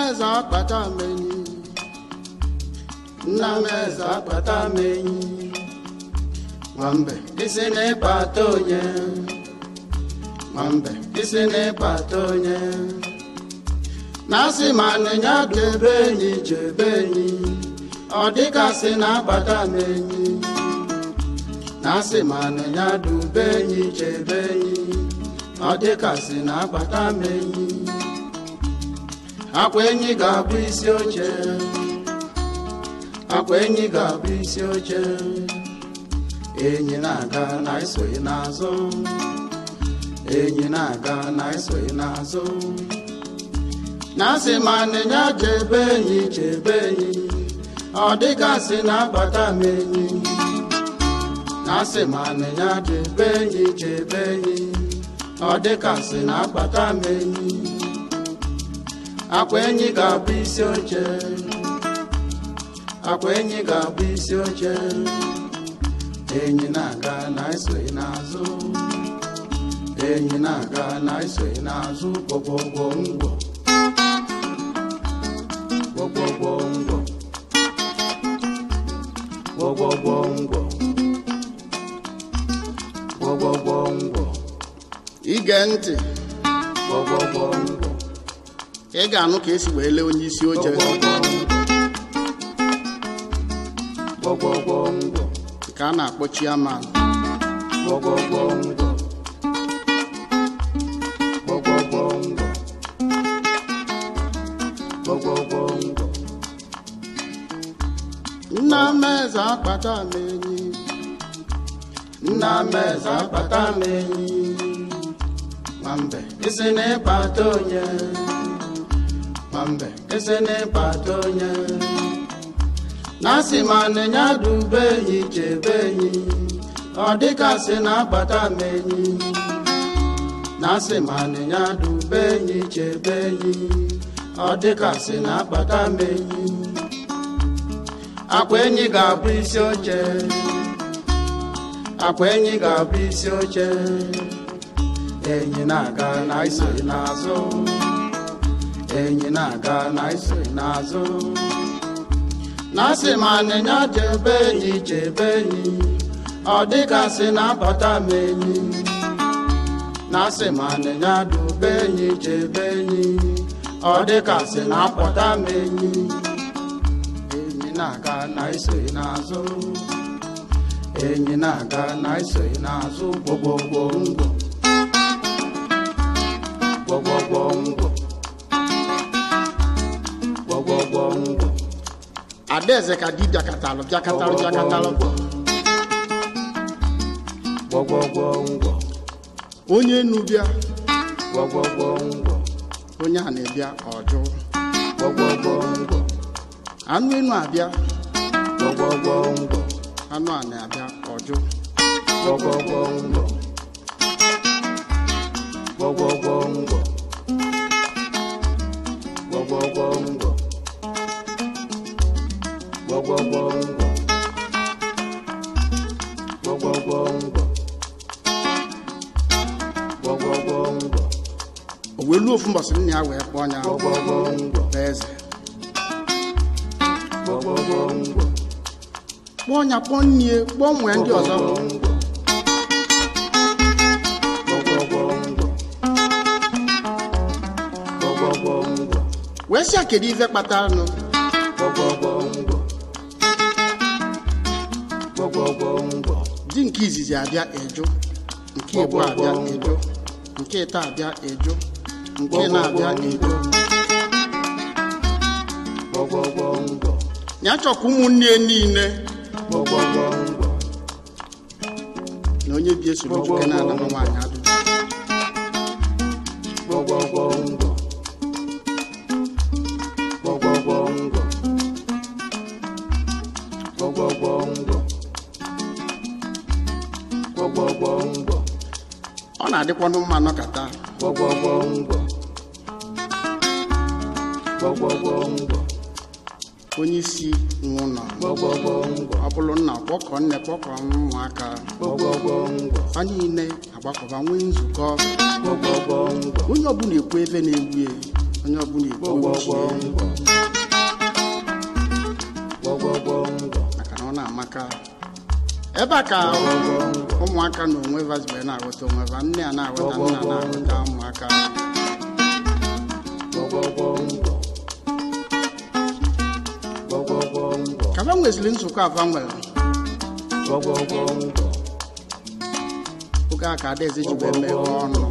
eze akpata m enyi, nna m eze akpata m enyi. Nwambe isi na-ịkpata onye, nwambe isi na-ịkpata onye. Na-asị ma nịnya debe enyi chebe enyi, ọ dịkasị na-akpata m enyi. Na-asị ma nịnya dube enyi chebe enyi, ọ dịkasị na-akpata m enyi. Akwa enyi ga-abụ isi oche, akwa enyi ga-abụ isi oche. Enyi na-aga na esoghị n'azụ, enyi na-aga na esoghị n'azụ. Na-asị ma nịnya chebe enyi chebe enyi, ọ dịgasị na-akpata m enyi. Na-asị ma nịnya chebe enyi chebe enyi, ọ dịgasị na-akpata m enyi. Akwa enyi ga-abụ isi oche, akwa enyi ga-abụ isi oche. Enyi na-aga na esoghị n'azụ, enyi na-aga na esoghị n'azụ. Gwogwogwo ngwọ, gwogwogwo ngwọ, gwogwogwo ngwọ, gwogwogwo ngwọ. Ige ntị, gwogwogwo ngwọ, ị ga-anụ ka esi wee lee onye isi oche gwogwogwo ngwọ, ka a na-akpọ chairman. Gwogwogwo ngwọ, gwogwogwo ngwọ, gwogwogwo ngwọ. Nna m eze akpata m enyi, nna m eze akpata m enyi. Nwambe isi na-ịkpata onye, nwambe isi na-ịkpata onye. Na-asị ma nịnya dube enyi chebe enyi, ọ dịkasị na-akpata m enyi. Na-asị ma nịnya dube enyi chebe enyi, ọ dịkasị na-akpata m enyi. Akwa enyi ga-abụ isi oche, akwa enyi ga-abụ isi oche. Enyi na-aga na esoghị n'azụ, enyi na-aga na esoghị n'azụ. Na-asị ma nịnya chebe enyi chebe enyi, ọ dịgasị na-abata m enyi. Na-asị ma nịnya dube enyi chebe enyi, ọ dịgasị na-akpọta m enyi. Enyi na-aga na esoghị n'azụ, enyi na-aga na esoghị n'azụ. Gwogwogwo ngwọ, gwogwogwo ngwọ, gwogwogwo ngwọ. Adaeze ka di bịakatalụ bịakatalụ bịakatalụ. Gwogwogwo ngwọ, Onye enu bịa, gwogwogwo ngwọ, onye a na-ebịa ọjụ. Gwogwogwo ngwọ, Anụ enu abịa, gwogwogwo ngwọ, anụ a na-abịa ọjụ. Gwogwogwo ngwọ, gwogwogwo ngwọ, gwogwogwo ngwọ, gwogwogwo ngwọ, gwogwogwo ngwọ, gwogwogwo ngwọ, O wee luo ofu mbọsị nna ya wee kpọọ ya gwogwogwo ngwọ, bụ eze. Gwogwogwo ngwọ, Kpọọ ya, kpọọ nnie, kpọọ nwee ndị ọzọ. Gwogwogwo ngwọ, gwogwogwo ngwọ, Wee sị ya kedu ife kpataranụ gwogwogwo ngwọ, gwogwogwo ngwọ, di nke izizi abịa eju, nke ịbụ abịa eju, nke ịta abịa eju, nke na-abịa eju. Gwogwogwo ngwọ, Ya chọkwa ụmụnne ya niile gwogwogwo ngwọ, na onye bi esoro nwoke na-ana nwa nwaanyị ajụjụ. Gwogwogwo ngwọ, gwogwogwo ngwọ, gwogwogwo ngwọ, gwogwogwo ngwọ, Ọ na-adịkwanụ mma nọkata gwogwogwo ngwọ, gwogwogwo ngwọ, onye isi nwe ụlọ, gwogwogwo ngwọ, ọ bụrụ nna kpọkọ nne kpọkọ ụmụaka, gwogwogwo ngwọ, fa niile agbakọba nwee nzukọ. Gwogwogwo ngwọ, Onye ọbụla ekwu ebe na-egbu ya. Onye ọbụla ekwu uche maka na ọ na-amaka ebe a ka ụmụaka na onwe vazibe na-aghọta onwe va, nne a na-aghọta, nna na-aghọta ụmụaka. Ka va nweziri nzukọ ava nwere oge a ka Adaeze ji wee meghee ọnụ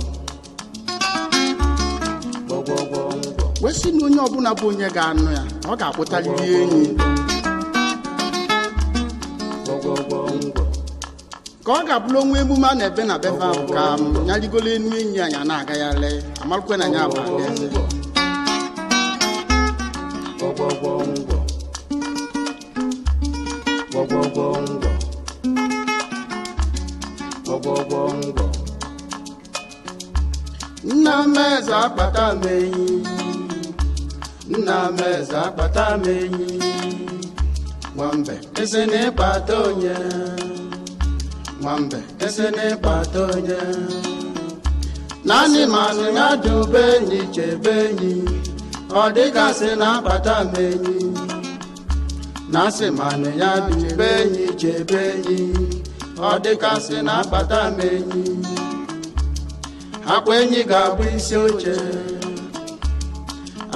wee sị na onye ọbụla bụ onye ga-anụ ya ọ ga-akpụtarịrị enyi ka ọ ga-abụrụ onwe emume a na-ebe na bebe ahụ ka ya rigolo enu enyi anyị a na-agagharị amarụkwe na ya bụ Adaeze. Nna m eze akpata m enyi, nna m eze akpata m enyi, nwambe eze na-ịkpata onye, nwambe eze na-ịkpata onye. Naanị manụ ya dube enyi chebe enyi, ọ dịgasị na-akpata m enyi. Na-asị manụ ya dube enyi chebe enyi, ọ dịgasị na-akpata m enyi. Akwa enyi ga-abụ isi oche,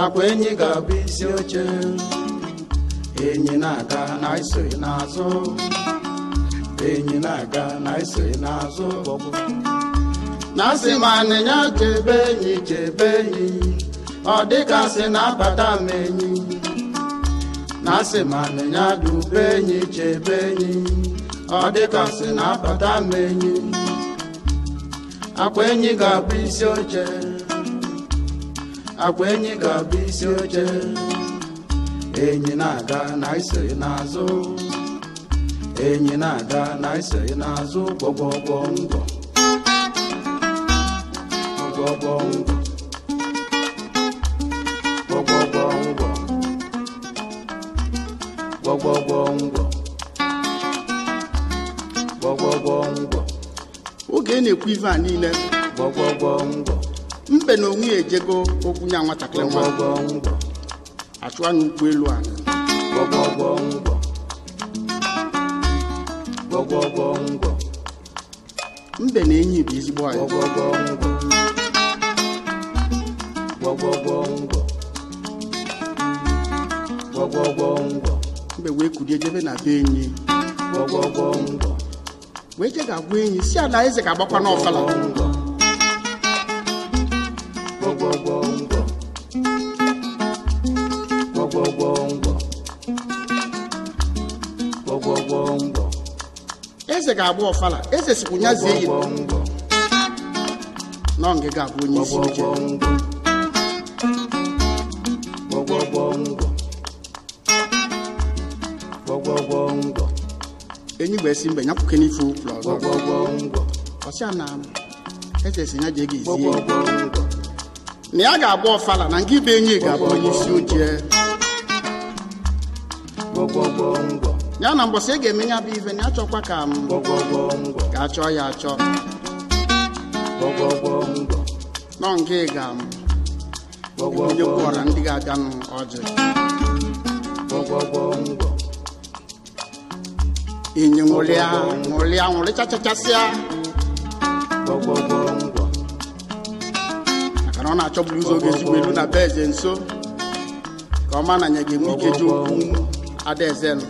akwa enyi ga-abụ isi oche, enyi na-aga na isoghị n'azụ, enyi na-aga na isoghị n'azụ. Na-asị ma anịnya chebe enyi chebe enyi, ọ dịgasị na-abata m enyi. Na-asị ma anịnya dube enyi chebe enyi, ọ dịgasị na-abata m enyi. Akwa enyi ga-abụ isi oche, akwa enyi ga-abụ isi oche, enyi na-aga na isoghị n'azụ, enyi na-aga na isoghị n'azụ. Gwọgwọgwọ ngwọ, gwọgwọgwọ ngwọ, gwọgwọgwọ ngwọ, gwọgwọgwọ ngwọ, gwọgwọgwọ ngwọ. Oge a na-ekwu ife a niile, mbe na onwe ya ejego okwu nya nwatakịrị nwa achụ anya ụkwụ elu ala. Mbe na enyi bụ ezigbo anyị. Mbe wee kulie jebe na be enyi, wee je ga-agwa enyi si ala eze ga-agbakwa n'ọfala. Eze ga-agba ọfala, eze sikwu ya zie ya na ngịga abụ onye isi oche. Enyi wee sị mbe nyakwuke n'ife ụkwụrụ ọzọ. Ọsị a na eze si ya jee ga-ezi enyi na ya ga-agba ọfala na nke ibe enyi ga-abụ onye isi oche. Ya na mbọsị ị ga-eme ya bụ ife na ya chọkwa ka m ka achọ ya achọ nọ nke ga m onye kwụọra ndị ga-abịanụ ọjị. Enyi nwụrịa nwụrịa nwụrịchachachasịa maka na ọ na-achọburu ụzọ oge ezigbo elu na be eze nso ka ọ ma na ya ga-enwe ike ji okwu Adaeze nọ.